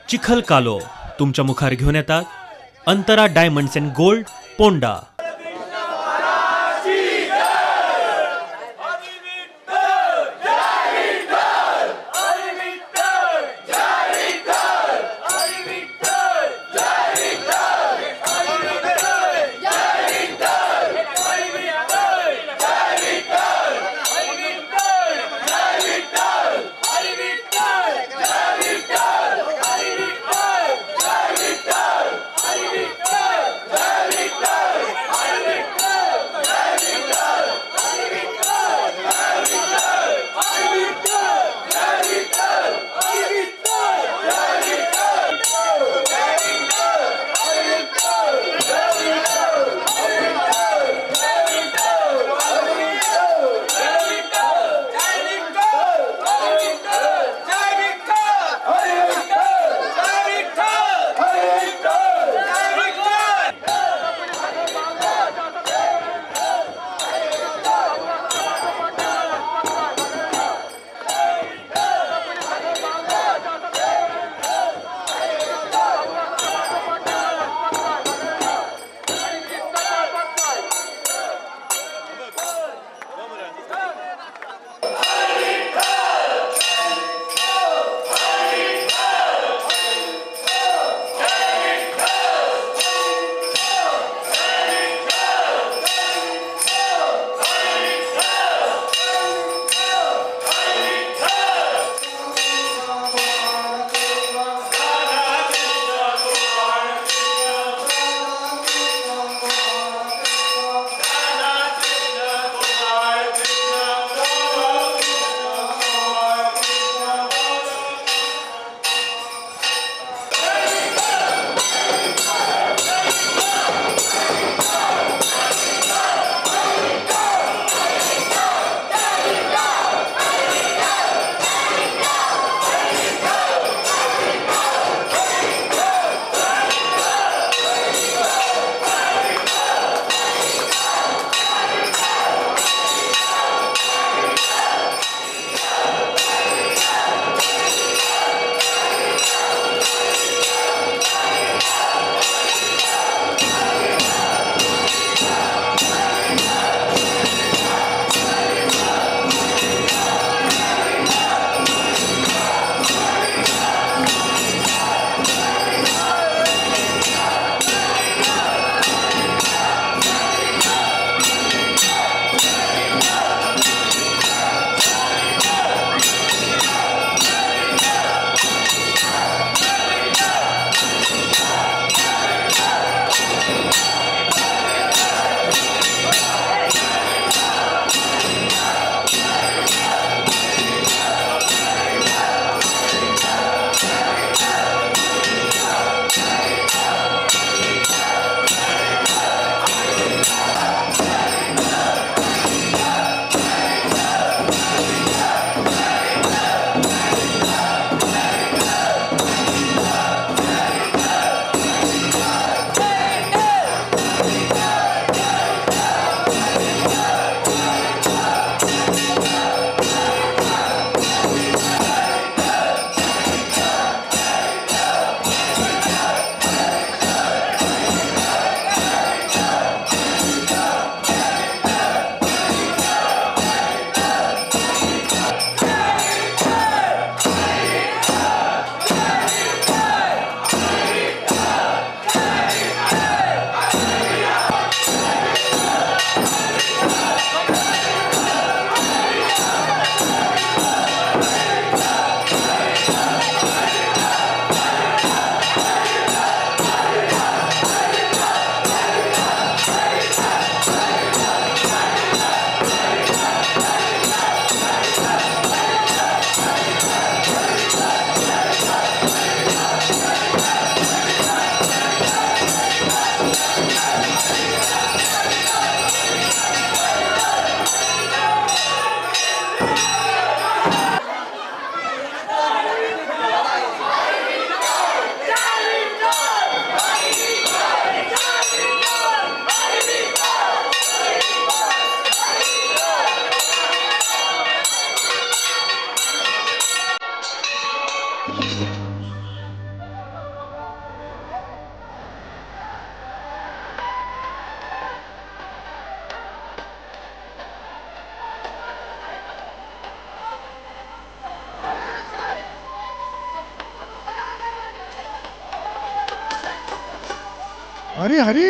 चिखल कालो तुमच्या मुखार घेवन येतात Antara diamonds and gold, Ponda. Hari Hari.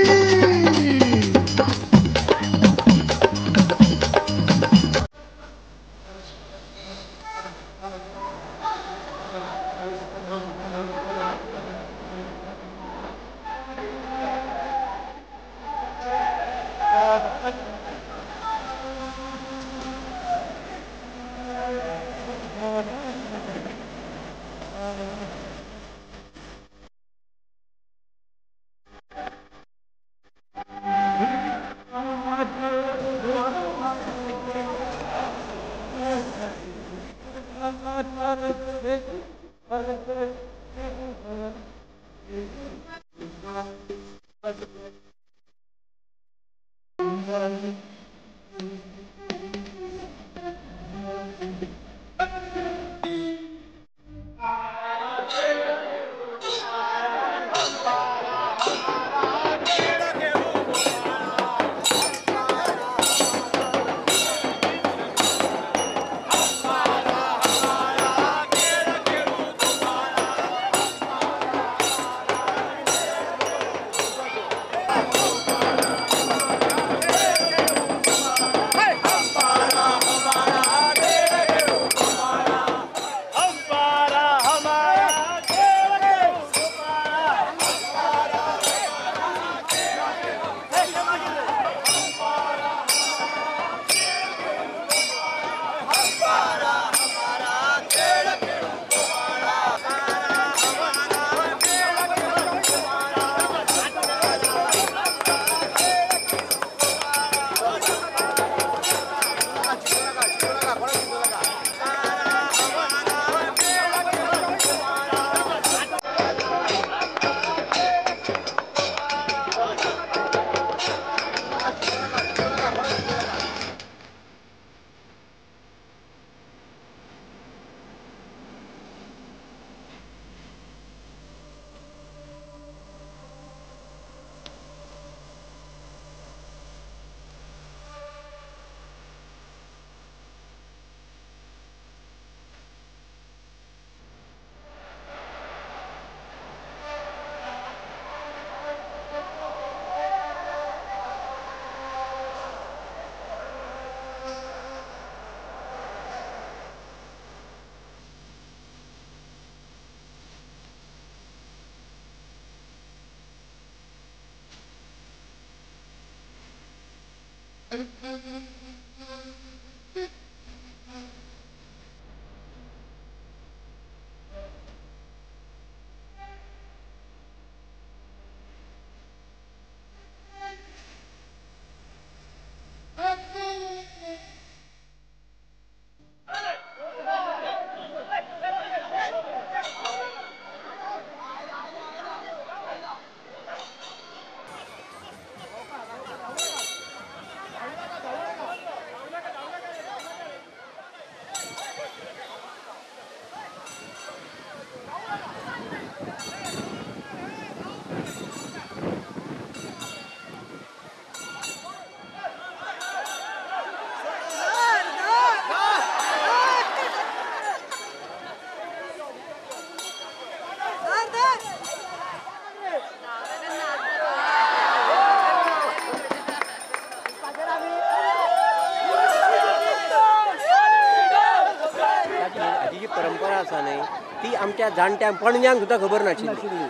परंपरा आसा न्ही ती आमच्या जाणट्यांक पणज्यांक सुद्दां खबर नाशिल्ली,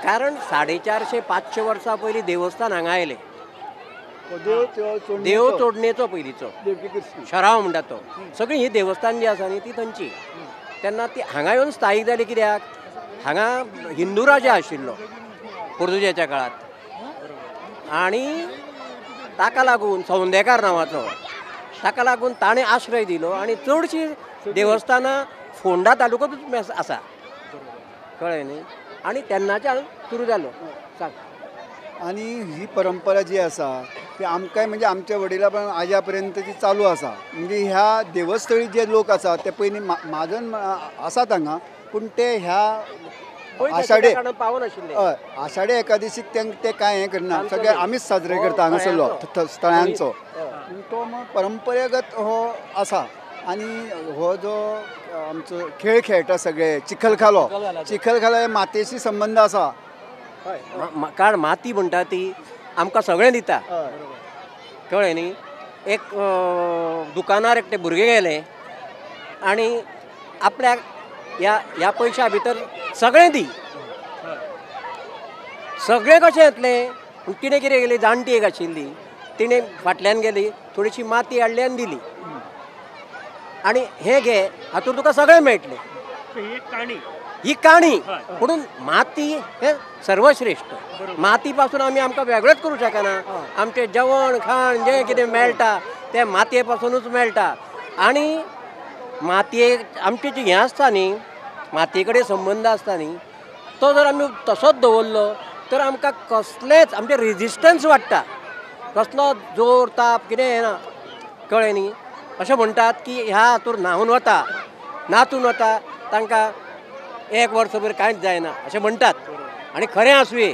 कारण 450-500 वर्सां पयलीं देवस्थान हांगा आयलें. देव चोडणेचो पयलींचो शराव म्हणटा तो, सगळीं ही देवस्थान जी आसा न्ही ती थंयची. तेन्ना ती हांगा येवन स्थायीक जाली कित्याक, हांगा हिंदू राजा आशिल्लो पोर्तुगेजाच्या काळांत, आनी ताका लागून सौंदेकार नांवाचो, ताका लागून ताणें आश्रय दिलो आनी चडशीं देवस्थानां फोंडा तालुक्यांतूच आसा, कळ्ळें न्ही. आनी तेन्नाच्यान सुरू जालो. सांग. आनी ही परंपरा जी आसा ती आमकांय म्हणजे आमच्या वडिला पण आज्या पर्यंत ती चालू आसा. म्हणजे ह्या देवस्थळी जे लोक आसा ते पयलीं म्हाजन आसात हांगा, पूण ते ह्या आषाढी हय आषाढी एकादशीक ते कांय हें करना, सगळे आमीच साजरे करता हांगासरलो स्थळांचो. तो मग परंपरेगत हो आसा. आनी हो जो आमचो खेळ खेळटा सगळे चिखलखालो, चिखलखालो हे मातयेशी संबंद आसा. कारण माती म्हणटा ती आमकां सगळें दिता, कळ्ळें न्ही. एक दुकानार एकटे भुरगे गेले आनी आपल्याक ह्या ह्या पयशा भितर सगळें दी, सगळें कशें येतलें. पूण तिणें कितें केली, जाणटी एक आशिल्ली, तिणें फाटल्यान गेली, थोडीशी माती हाडली आनी दिली, आनी हें घे, हातूंत तुका सगळें मेळटलें. ही काणी. म्हणून माती हें सर्वश्रेश्ठ. माती पासून आमी आमकां वेगळेंच करूं शकना. आमचें जेवण खाण जें कितें मेळटा तें मातये पासुनूच मेळटा. आनी मातये आमची जी हें आसता न्ही, मातये कडेन संबंद आसता न्ही, तो जर आमी तसोच दवरलो तर आमकां कसलेंच आमचें रेजिस्टन्स वाडटा, कसलो जोर ताप कितें येना, कळ्ळें न्ही. अशें म्हणटात की ह्या हातूर न्हांवन वता, नाचून वता, तांकां एक वर्सभर कांयच जायना अशें म्हणटात, आनी खरें आसुये.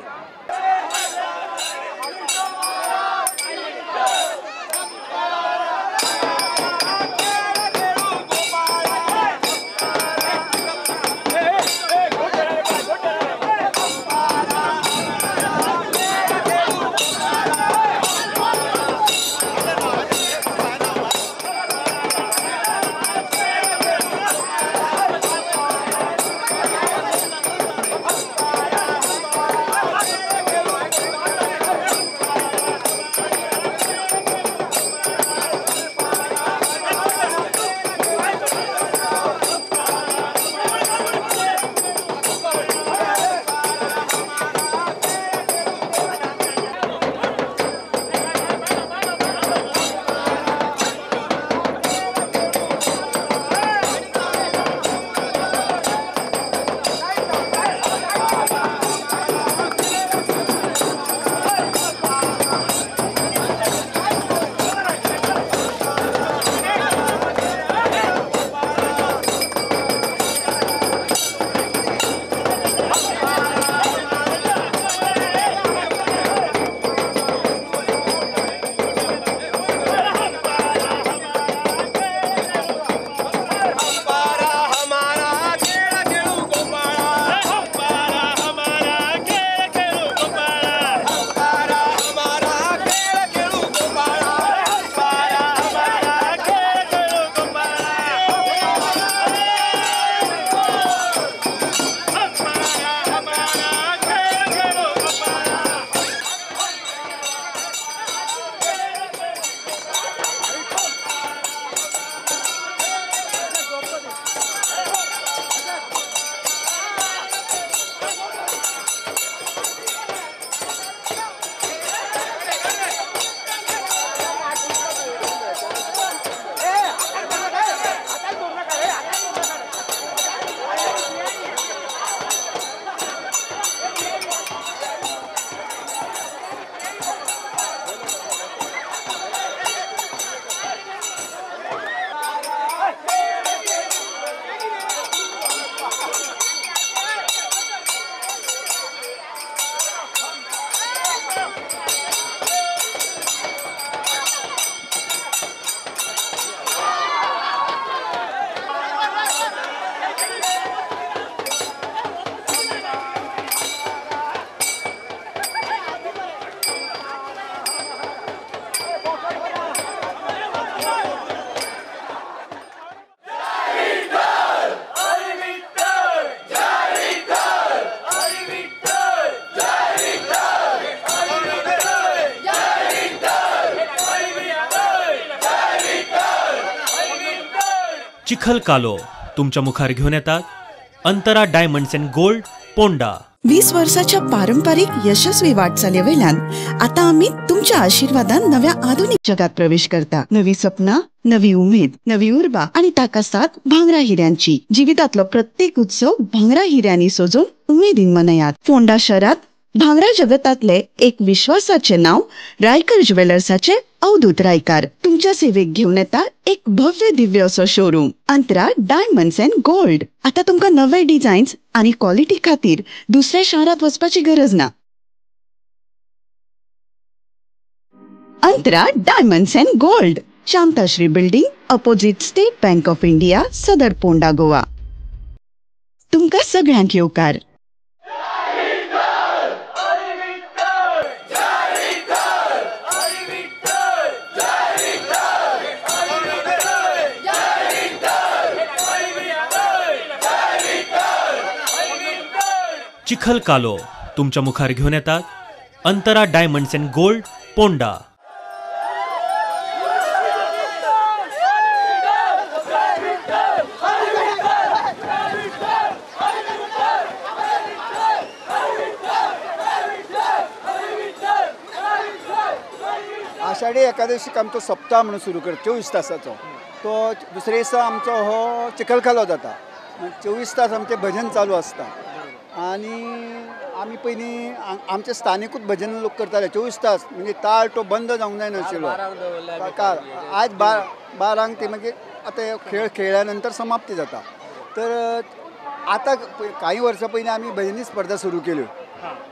चिखल कालो तुमच्या मुखार घेऊन येतात Antara diamonds and gold, Ponda. 20 वर्षाच्या पारंपरिक यशस्वी वाटचालीवेल्यान आता आम्ही तुमच्या आशीर्वादान नव्या आधुनिक जगात प्रवेश करता. नवी सपना, नवी उमेद, नवी उर्बा आणि ताका साथ भांगरा हिऱ्यांची. जीवितातलो प्रत्येक उत्सव भांगरा हिऱ्यांनी सजोवन उमेदीन मनयात. फोंडा शहरात भांगरा जगतातले एक विश्वासाचे नाव रायकर ज्वेलर्साचे अवधूत रायकार तुमच्या सेवेक घेऊन येता एक भव्य दिव्य असो showroom Antara diamonds and gold. आता तुमकां नवे डिझायन्स आणि क्वालिटी खातीर दुसऱ्या शहरात वचपाची गरज ना. Antara diamonds and gold, Shantashri building, opposite State Bank of India, Sadar Ponda, Goa. तुमकां सगळ्यांक येवकार. चिखल कालो तुमच्या मुखार घेवन येतात Antara diamonds and gold, Ponda. Ashadhi एकादशीक आमचो सप्ताह म्हणून सुरू करता 24 तासाचो. तो दुसरे दिसा आमचो हो चिखलकालो जाता. 24 तास आमचें भजन चालू आसता आनी आमी पयलीं आमचे स्थानिकूच भजन लोक करताले 24 तास, म्हणजे ताळ तो बंद जावंक जायनाशिल्लो. काल आज 12 ते मागीर आतां खेळ खेळ्ळ्या नंतर समाप्ती जाता. तर आतां काही वर्सां पयलीं आमी भजनी स्पर्धा सुरू केल्यो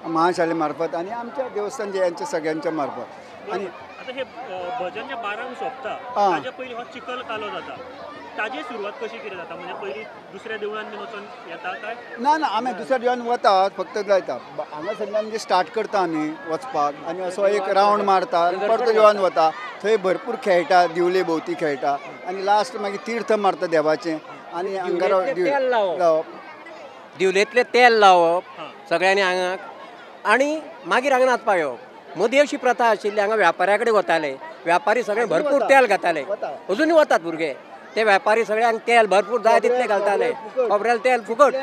महाशाले मार्फत आनी आमच्या देवस्थान यांच्या सगळ्यांच्या मार्फत. आनी आतां हे भजन जे 12 सोंपता ताजे पयलीं हो चिखल कालो जाता, ताजी सुरवात कशी कितें जाता? म्हणजे पयलीं दुसऱ्या देवळान बीन वचोन येता काय? ना ना, आमी दुसऱ्या देवळान वतात, फक्त लायता हांगासरल्यान जे स्टार्ट करता आमी वचपाक आनी असो एक रावंड मारता, परतो देवळान वता, थंय भरपूर खेळटा, दिवले भोंवती खेळटा आनी लास्ट मागीर तीर्थ मारता देवाचें आनी अंगार तेल लावप, दिवलेंतलें तेल लावप सगळ्यांनी आंगाक आनी मागीर हांगा नाचपाक येवप. मदीं अशी प्रथा आशिल्ली, हांगा व्यापाऱ्या कडेन वताले, व्यापारी सगळे भरपूर तेल घाताले, अजुनूय वतात भुरगे, ते व्यापारी सगळ्यांक तेल भरपूर जाय तितले घालताले, खोबऱ्याल तेल फुकट,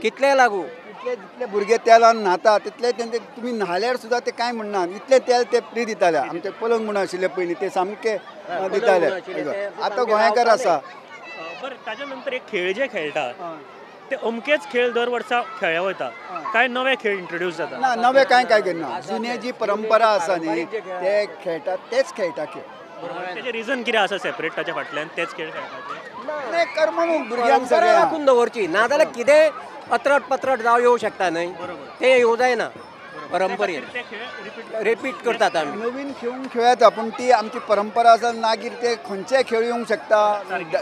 कितले लागू, जितले भुरगे तेलान न्हाता तितले तेंचे तुमी न्हाल्यार सुद्दां ते कांय म्हणना, इतले तेल ते फ्री दिताले. आमचे पलंग म्हणून आशिल्ले पयलीं ते सामके दिताले. आतां गोंयकार आसा. बरें, ताच्या नंतर एक खेळ जे खेळटा ते अमकेच खेळ दर वर्सा खेळ्ळे वता काय नवे खेळ इंट्रोड्यूस जाता? ना, नवे कांय कांय करना, जुने जी परंपरा आसा न्ही ते खेळटा तेच खेळटा खेळ. ताचें रिजन कितें आसा सेपरेट ताच्या फाटल्यान तेच खेळ खेळपाचे? नाही, करमणूक भुरग्यांक सगळें राखून दवरची, ना जाल्यार कितें अत्रट पत्रट जावं येवं शकता न्हय, ते येवं जायना. परंपरेन रिपीट करतात आमी. नवीन खेळूंक खेळ येता पूण ती आमची परंपरा आसा, मागीर ते खंयचेय खेळ येवंक शकता,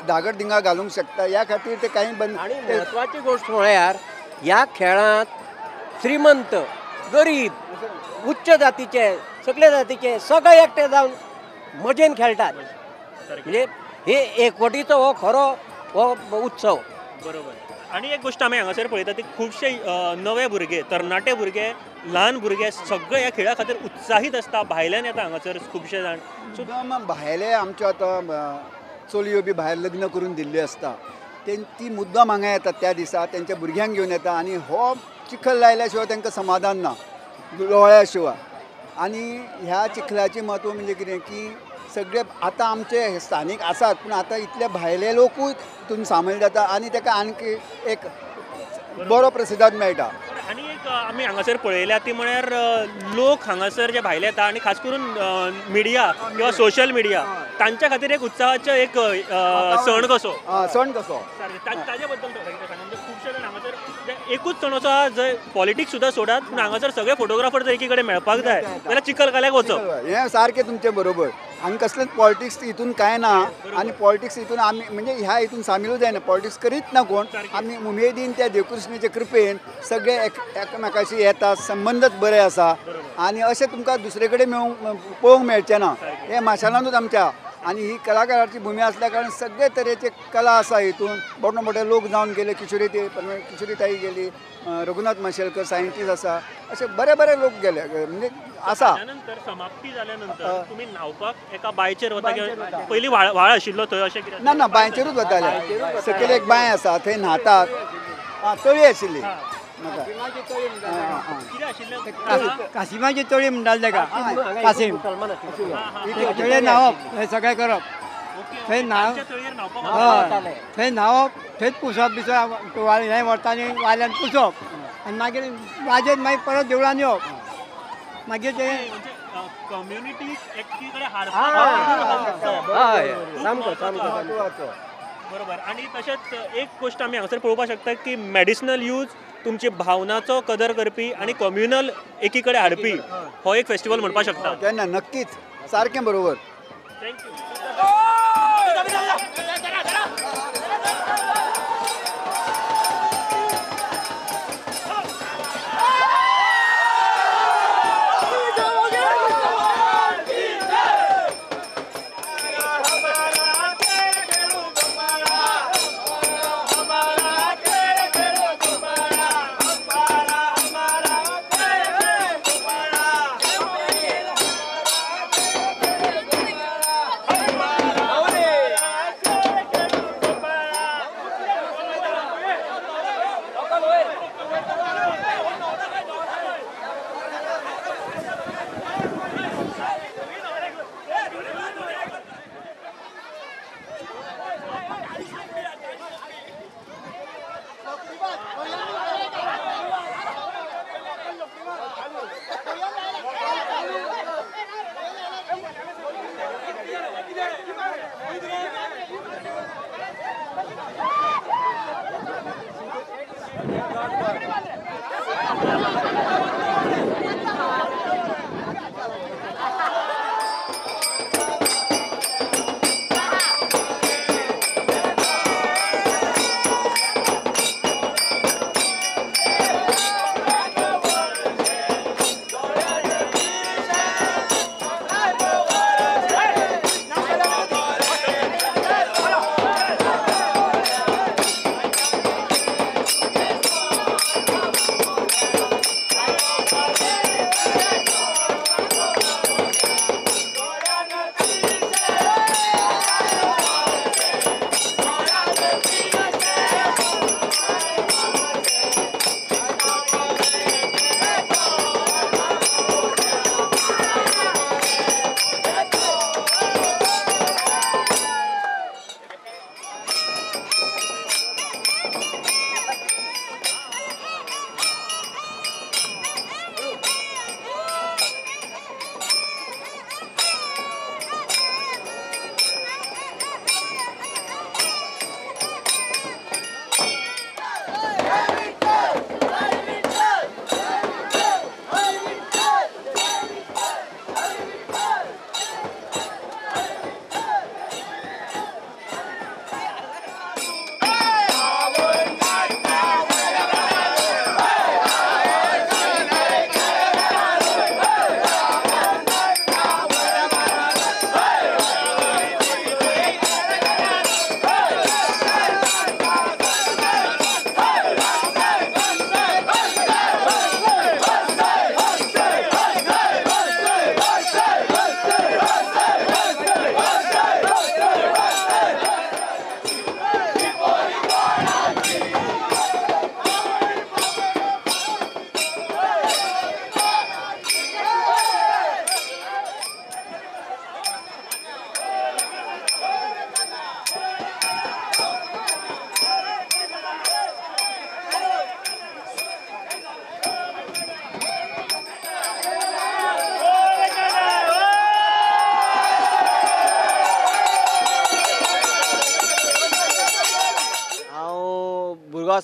धागड धिंगा घालूंक शकता, ह्या खातीर ते कांय बंद. आनी म्हत्वाची गोश्ट म्हळ्यार ह्या खेळांत श्रीमंत, गरीब, उच्च जातीचे, सगळे जातीचे सगळे एकटे जावन मजेन खेळटात. म्हणजे हे एकवटीचो हो खरो हो उत्सव. बरोबर. आनी एक गोश्ट आमी हांगासर पळयता ती खुबशे नवे भुरगे, तरणाटे भुरगे, ल्हान भुरगे सगळे ह्या खेळा खातीर उत्साहीत आसता, भायल्यान येता हांगासर खुबशे जाण. सुद्दां भायले आमच्यो आतां चलयो बी भायर लग्न करून दिल्ल्यो आसता, ती मुद्दाम हांगा येतात त्या दिसा, तेंच्या भुरग्यांक घेवन येता आनी हो चिखल लायल्या शिवाय तांकां समाधान ना, लोळ्या शिवाय. आनी ह्या चिखलाचें म्हत्व म्हणजे कितें की सगळे आतां आमचे स्थानीक आसात पूण आतां इतले भायले लोकूय तितून सामील जाता आनी ताका आणकी एक बरो प्रतिसाद मेळटा. आनी एक आमी हांगासर पळयल्या ती म्हळ्यार लोक हांगासर जे भायले येता आनी खास करून मिडिया किंवा सोशल मिडिया तांच्या खातीर एक उत्साहाचो एक सण कसो, सण कसो ताजे बद्दल म्हणजे खुबशे जाण हांगासर एकूच सण असो आहा जंय पॉलिटिक्स सुद्दां सोडात पूण हांगासर सगळे फोटोग्राफर जर एकी कडेन मेळपाक जाय जाल्यार चिखल काल्याक वचप. हें सारकें तुमचें बरोबर. हांगा कसलेंच पॉलिटिक्स हितून कांय ना आनी पॉलिटिक्स हितून आमी म्हणजे ह्या हितून सामीलूच जायना, पॉलिटिक्स करीत ना कोण. आमी उमेदीन त्या देवकृष्णाच्या कृपेन सगळे एकामेकाशी येता, संबंदच बरे आसा आनी अशें तुमकां दुसरे कडेन मेळूंक पळोवंक मेळचें ना. हें माशेलानूच आमच्या आनी ही कलाकाराची भुमी आसल्या कारणान सगळे तरेचे कला आसा हितून. मोठे मोठे लोक जावन गेले, किशोरी ताई गेली, रघुनाथ माशेलकर सायंटिस्ट आसा, अशे बरे बरे लोक गेले म्हणजे आसा. नंतर समाप्ती जाल्या नंतर तुमी न्हावपाक एका बांयचेर वता? पयलीं व्हाळ आशिल्लो थंय अशें कितें? ना ना, बांयचेरूच वताले. सकयल एक बांय आसा थंय न्हातात, तळी आशिल्ली. कासिमाची तळी म्हणटाले ताका, कासीम तळये न्हांवप, हें सगळें करप, थंय न्हांव, हय थंय न्हांवप, थंयच पुसप बिसप, हें व्हरता आनी वाल्यान पुसप आनी मागीर वाजेत मागीर परत देवळान येवप. मागीर ते कम्युनिटी एकीकडे. बरोबर. आनी तशेंच एक गोश्ट आमी हांगासर पळोवपाक शकता की मेडिसिनल यूज, तुमची भावनाचो कदर करपी आनी कम्युनल एकी कडेन हाडपी हो एक फेस्टिवल म्हणपाक शकता. तेन्ना नक्कीच सारकें बरोबर. Thank you.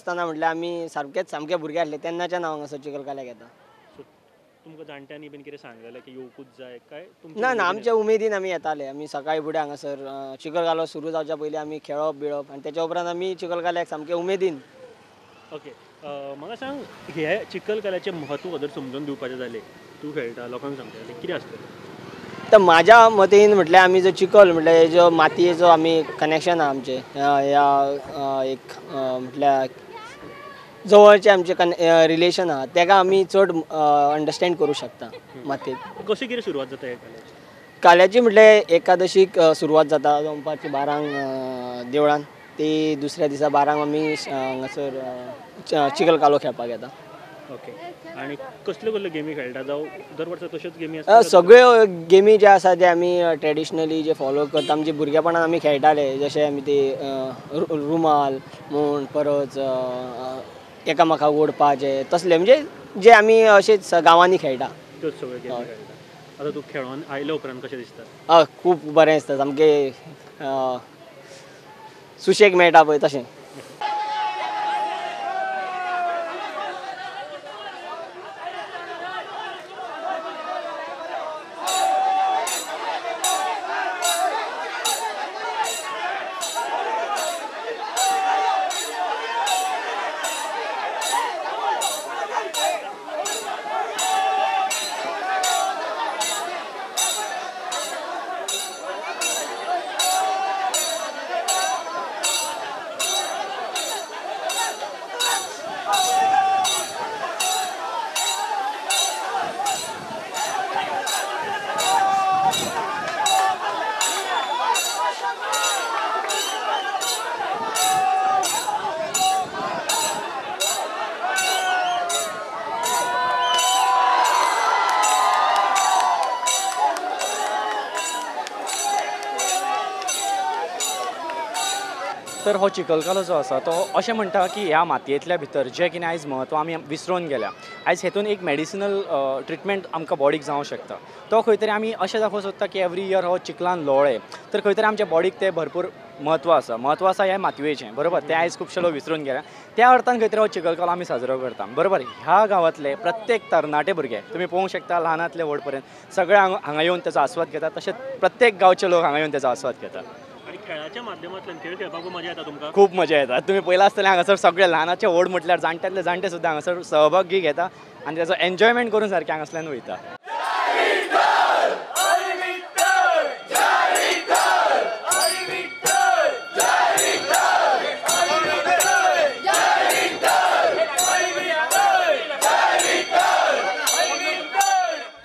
आसतना म्हटल्यार आमी सामकेच सामके भुरगे आसले तेन्नाच्यान हांव हांगासर चिखल काल्याक येता. तुमकां जाणट्यांनी बीन कितें सांगलेलें की येवकूच जाय काय? ना ना, आमच्या उमेदीन आमी येताले. आमी सकाळी फुडें हांगासर चिखल कालो सुरू जावच्या पयलीं आमी खेळप बिळप आनी तेच्या उपरांत आमी चिखल काल्याक सामके उमेदीन. ओके, म्हाका सांग हे चिखल काल्याचें म्हत्व जर समजून दिवपाचें जालें, तूं खेळटा लोकांक सांगता जाल्यार कितें आसतलें? तर म्हाज्या मतीन म्हटल्यार आमी जो चिखल म्हटल्यार जो मातयेचो आमी कनेक्शन आहा आमचें ह्या एक म्हटल्यार जवळचें आमचें रिलेशन आहा तेका आमी चड अंडरस्टँड करूं शकता मातयेक. कशी कितें सुरवात जाता ह्या काल्याची? काल्याची म्हटल्यार एकादशीक सुरवात जाता दनपारची 12 देवळान, ती दुसऱ्या दिसा 12 आमी हांगासर चिखल कालो खेळपाक येता. ओके, आनी कसल्यो कसल्यो गेमी खेळटा जावं दर वर्सा तश्योच गेमी आसता? सगळ्यो गेमी जे आसा ते आमी ट्रेडिशनली जे फॉलो करता, आमचे भुरगेपणान आमी खेळटाले, जशे आमी ते रुमाल म्हूण, परत एकामेकाक ओडपाचे तसले, म्हणजे जे आमी अशेच गांवांनी खेळटा त्योच सगळ्यो गेमी खेळटा. आतां तूं खेळोन आयल्या उपरांत कशें दिसता? हय, खूब बरें दिसता, सामकें सुशेग मेळटा पळय तशें. तर हो चिखलकालो जो आसा तो अशें म्हणटा की ह्या मातयेंतल्या भितर जें कितें आयज म्हत्व आमी विसरून गेल्या, आयज हेतून एक मेडिसिनल ट्रिटमेंट आमकां बॉडीक जावंक शकता. तो खंय तरी आमी अशें दाखोवंक सोदता की एवरी इयर हो चिखलान लोळे तर खंय तरी आमच्या बॉडीक तें भरपूर म्हत्व आसा, म्हत्व आसा ह्या मातयेचें, बरोबर. तें आयज खुबशे लोक विसरून गेल्या, त्या अर्थान खंय तरी हो चिखलकालो आमी साजरो करता, बरोबर. ह्या गांवांतले प्रत्येक तरणाटे भुरगे तुमी पळोवंक शकता, ल्हानांतले व्हड पर्यंत सगळे हांगा येवन तेचो आस्वाद घेतात, तशेंच प्रत्येक गांवचे लोक हांगा येवन तेचो आस्वाद घेतात. खेळाच्या माध्यमांतल्यान खेळ खेळपाक मजा येता तुमकां? खूब मजा येता. तुमी पयला आसतलें हांगासर सगळे ल्हानाचे व्हड म्हटल्यार जाणट्यांतले जाणटे सुद्दां हांगासर सहभागी घेता आनी तेचो एन्जॉयमेंट करून सारकें हांगासल्यान वयता.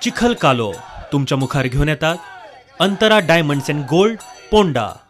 चिखल कालो तुमच्या मुखार घेवन येतात Antara diamonds and gold, Ponda.